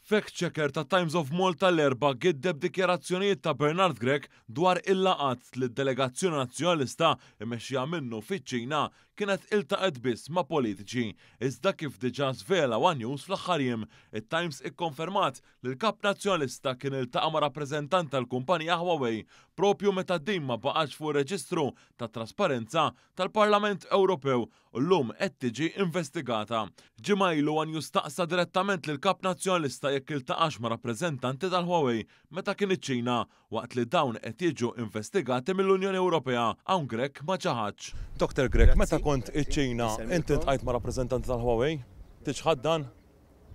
Fact checker ta' Times of Malta l-Erbgħa giddeb dikjarazzjonijiet ta' Bernard Grech dwar il-laqgħat li d-delegazzjoni Nazzjonalista mmexxija minnu fiċ-Ċina kienet iltaqgħet biss ma' politiċi. Iżda kif diġà żvela one News fl-aħħar jiem, it-Times ikkonfermat li l-Kap Nazzjonalista kien iltaqa' ma' rappreżentant tal-kumpanija Huawei propju meta din ma baqgħetx fuq ir-reġistru tat-trasparenza tal-Parlament Ewropew u llum qed tiġi investigata. Ġimgħa ilu one News staqsa direttament lill-Kap Nazzjonalista jekk iltaqax ma' rappreżentanti tal-Huawei meta kien iċ-Ċina waqt li dawn qed jiġu investigati mill-Unjoni Ewropea. Hawn Grech ma ċaħadx. Doctor Grech, meta kont iċ-Ċina inti ltqajt ma' rappreżentanti tal-Huawei? Tiċħad dan?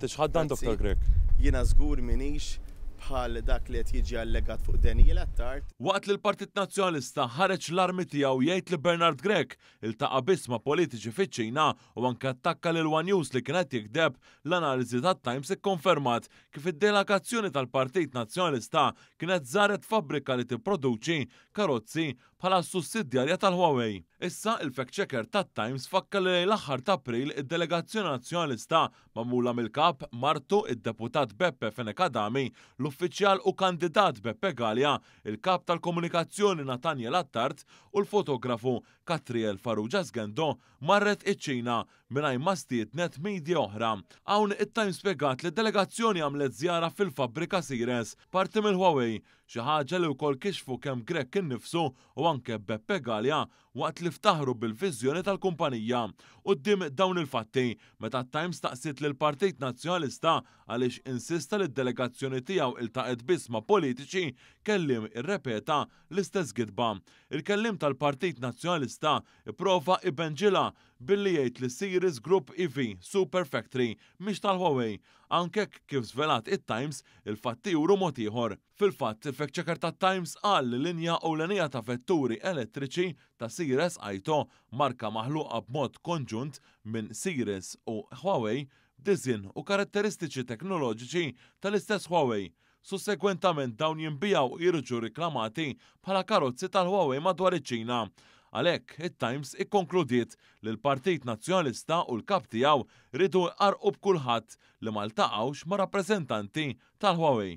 Tiċħad dan Dottor Grech? Jiena żgur m'iniex bħal dak li qed jiġi allegat fuq Daniel Attard. Waqt li l-Partit Nazzjonalista ħareġ l-armi tiegħu jgħid li Bernard Grech iltaqa' biss ma' politiċi fiċ-Ċina u anke attakka lil one News li kien qed jigdeb, l-analiżi tat-Times ikkonfermat kif id-delagazzjoni tal-Partit Nazzjonalista kienet żaret fabbrika li tipproduċi karozzi bħala sussidjarja tal-Huawei. Issa, il-fact checker tat-Times fakkar li lejn l-aħħar ta' April id-delegazzjoni Nazzjonalista magħmula mill-Kap, martu, id-Deputat Beppe Fenech Adami, l-uffiċjal u kandidat Beppe Galea, il-Kap tal-Komunikazzjoni Nathaniel Attard u l-fotografu Catriel Farrugia Sghendo marret iċ-Ċina mingħajr ma stiednet media oħra. Hawn it-Times spjegat li d-delegazzjoni għamlet żjara fil-fabbrika Seres, parti mill-Huawei, xi ħaġa li wkoll kixfu kemm Grech innifsu u anke Beppe Galea waqt li ftaħru bil-viżjoni tal-kumpanija. Quddiem dawn il-fatti, meta t-Times staqsiet lill-Partit Nazzjonalista għaliex insista li d-delegazzjoni tiegħu iltaqgħet biss ma' politiċi, kelliem irrepeta l-istess gidba. Il-kelliem tal-Partit Nazzjonalista pprova ibenġilha billi jgħid li Series Group EV Super Factory mhix tal-Huawei, anke hekk kif żvelat it-Times, il-fatti juru mod ieħor. Fil-fatt, il-fact checker tat-Times qal li linja ewlenija ta' vetturi elettriċi ta' Seres Aito, marka maħluqa b'mod konġunt minn Seres u Huawei, b'diżinn u karatteristiċi teknoloġiċi tal-istess Huawei, Sussegwentament dawn jinbiegħu u jirġu riklamati bħala karozzi tal-Huawei madwar iċ-Ċina. Għalhekk, it-Times ikkonkludiet li l-Partit Nazzjonalista u l-Kap tiegħu riedu jqarrqu b'kulħadd li ma ltaqgħux ma' rappreżentanti tal-Huawei.